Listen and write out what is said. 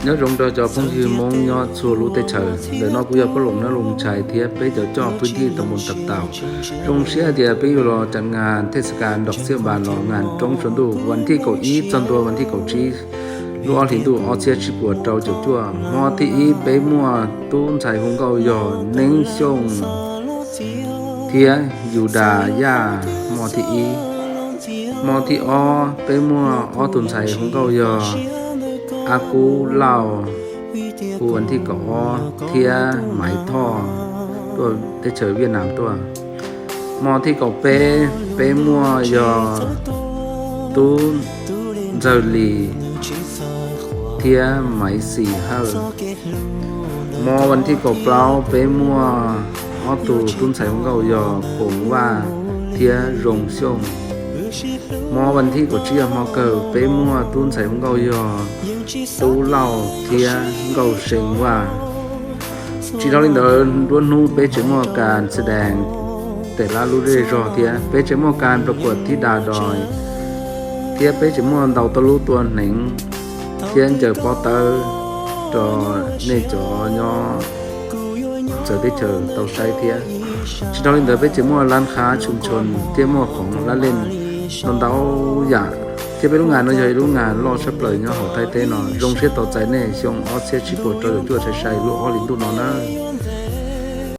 Nyob zoo rau cov phooj ywg Hmoob nyob txhua lub teb chaws. Ntawm no kuv yog Paj Loos nyob Loos Tshais thiab peb cov coj pwm thij tau mus tau tau. Zoo siab tias peb yuav los ras ngas thej xas kas nrov xiab npas los ngas roob suav ntuj vas thij kaum ib txog ntua vas thij kaum tsib lub ob hlis ntuj ob txhiab tsib puas rau caum cuaj. Hmo thib ib peb muaj tub ntxhais hu nkauj yog Neeb Xyooj thiab Yus Das Yaj hmo thib ib. Hmo thib ob peb muaj ob tug ntxhais hu nkauj yog Ab Kub Lauj hu vas thij kaum ob thiab Maiv Thoj tuaj teb chaws Viaj Nam tuaj. Hmo thib kaum peb peb muaj yog tub Ntxawg Lis thiab Maiv Xis Hawj. Hmo vas thij kaum plaub peb muaj ob tug tub ntxhais hu nkauj yog Koos Vaj thiab Zoo Xyooj. Hmo vas thij kaum tsib yog hmo kawg peb muaj tub ntxhais hu nkauj yog Tub Lauj thiab Nkauj See Vaj. Tsis dhau li ntawd nruab hnub peb tseem muaj kas xas dees tes lab lub zej zog thiab peb tseem muaj kas plas kuam thib das dos thiab peb tseem muaj ntau toj lub tua hneev thiab ncaws pob tawb rau nej cov nyob txawv teb chaws tau saib thiab. Tsis dhau li ntawd peb tseem muaj lab qhab tshum tshon thiab muaj khoom lab leej no ntau yam thiab peb lub ngas no yog ib lub ngas loj tshaj plaws nyob hauv Thaib teb no. Zoo siab tos txais nej xyoo ob txhiab tsib puas rau caum cuaj sai sai lub ob hlis ntuj no nawb.